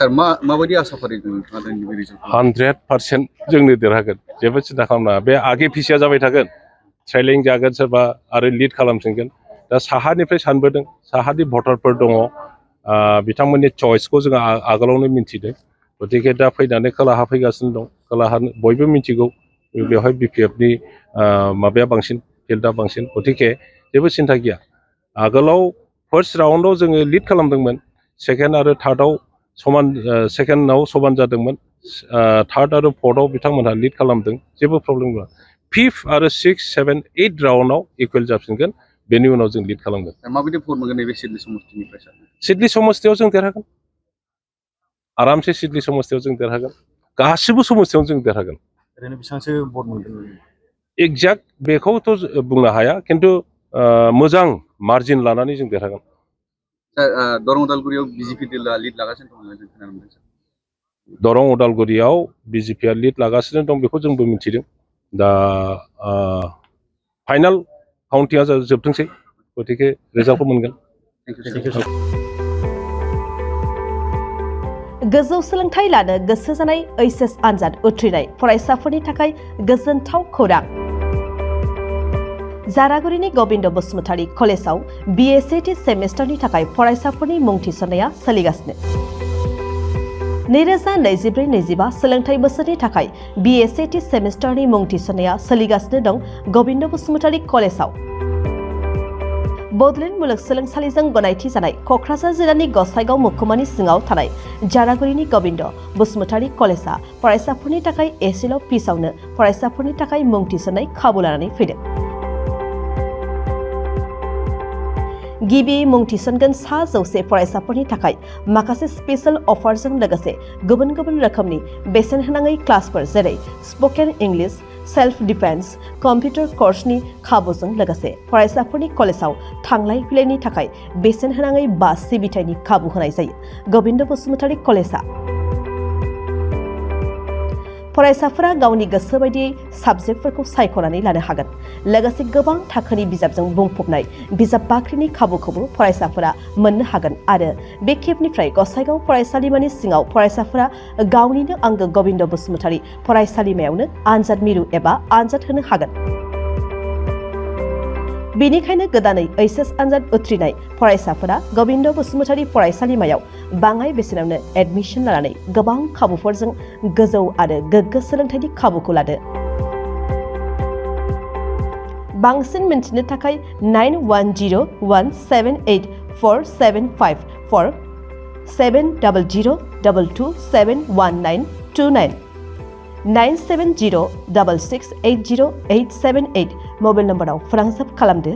सार माबायदि आसा फारिदों नोंथाङा रिजाल्ट 100% जोंनो देरहागोन जेबो सिन्था खालामनाङा बे आगे फिसिया जाबाय थागोन ट्रेलिं जागोन सोरबा आरो लिड खालामफिनगोन दा साहानिफ्राय सानबोदों साहानि भटारफोर दङ बिथांमोननि चइसखौ जोङो आगोलावनो मिन्थिदों गतिके दा फैनानै खोलाहा फैगासिनो दं खोलाहा बयबो मिन्थिगौ बेवहाय बिपिएफनि माबाया बांसिन फिल्डआ बांसिन गतिके जेबो सिन्था गैया आगोलाव फार्स्ट राउन्डआव जोङो लिड खालामदोंमोन सेकेन्ड आरो थार्डआव समान सेकेन्डआव समान जादोंमोन थार्ड आरो फर्थआव बिथांमोनहा लिड खालामदों जेबो प्रब्लेम गैया फिफ्थ आरो 6, 7, 8 राउन्डआव इकुवेल जाफिनगोन बेनि उनाव जों लिड खालामगोन माबायदि भट मोनगोन नैबे सिडली समष्टिनिफ्राय सार सिडली समष्टियाव जों देरहागोन आरामसे सिडली समष्टियाव जों देरहागोन गासिबो समष्टियावनो जों देरहागोन ओरैनो बेसेबांसो भट मोनगोन एक्जेक्ट बेखौथ' बुंनो हाया खिन्थु मोजां मार्जिन लानानै जों देरहागोन दरं उदालगुरियाव बिजेपि दला लिड लागासिनो दं होननानै खोनानो मोनदों दरं उदालगुरियाव बिजेपिआ लिड लागासिनो दं बेखौ जोंबो मिथिदों दा फाइनाल काउन्टिंआ जोबथोंसै गतिके रिजाल्टखौ मोनगोन गोजौ सोलोंथाइ लानो गोसो जानाय ओइचएस आनजाद उथ्रिनाय फरायसाफोरनि थाखाय गोजोनथाव खौरां जारागुरिनि गबिन्द बसुमतारी कलेजाव बिएसएटी सेमेस्टारनि थाखाय फरायसाफोरनि मुं थिसननाया सोलिगासिनो 2024-25 सोलोंथाइ बोसोरनि थाखाय बिएसएटी सेमेस्टारनि मुं थिसननाया सोलिगासिनो दं गबिन्द बसुमतारी कलेजाव बडलेण्ड मुलुगसोलोंसालिजों गनायथि जानाय क'क्राझार जिल्लानि गसाइगाव महकुमानि सिङाव थानाय जारागुरिनि गबिन्द बसुमतारी कलेजा फरायसाफोरनि थाखाय एसेल' फिसावनो फरायसाफोरनि थाखाय मुं थिसननाय खाबु लानानै फैदों गिबि मुं थिसनगोन 100 फरायसाफोरनि थाखाय माखासे स्पेशल अफारजों लोगोसे गुबुन गुबुन रोखोमनि बेसेन होनाङै क्लासफोर जेरै spoken English self defence computer कर्सनि खाबुजों लोगोसे फरायसाफोरनि कलेजाव थांलाय फैलायनि थाखाय बेसेन होनाङै बास सिबिथायनि खाबु होनाय जायो गबिन्द बसुमतारी कलेजा फरायसाफोरा गावनि गोसो बायदियै साबजेक्टफोरखौ सायख'नानै लानो हागोन लोगोसे गोबां थाखोनि बिजाबजों बुंफबनाय बिजाब बाख्रिनि खाबुखौबो फरायसाफोरा मोननो हागोन आरो बे खेबनिफ्राय गसाइगाव फरायसालिमानि सिङाव फरायसाफोरा गावनिनो आंगो गबिन्द बसुमतारी फरायसालिमायावनो आनजाद मिरु एबा आनजाद होनो हागोन बेनिखायनो गोदानै ओइचएस आनजाद उथ्रिनाय फरायसाफोरा गबिन्द बसुमतारी फरायसालिमायाव बाङाय बेसेनावनो एडमिशन लानानै गोबां खाबुफोरजों गोजौ आरो गोग्गो सोलोंथाइनि खाबुखौ लादो बांसिन मिन्थिनो थाखाय 9101784754 70022271929 97066808878 मबाइल नम्बराव फोनांजाब खालामदो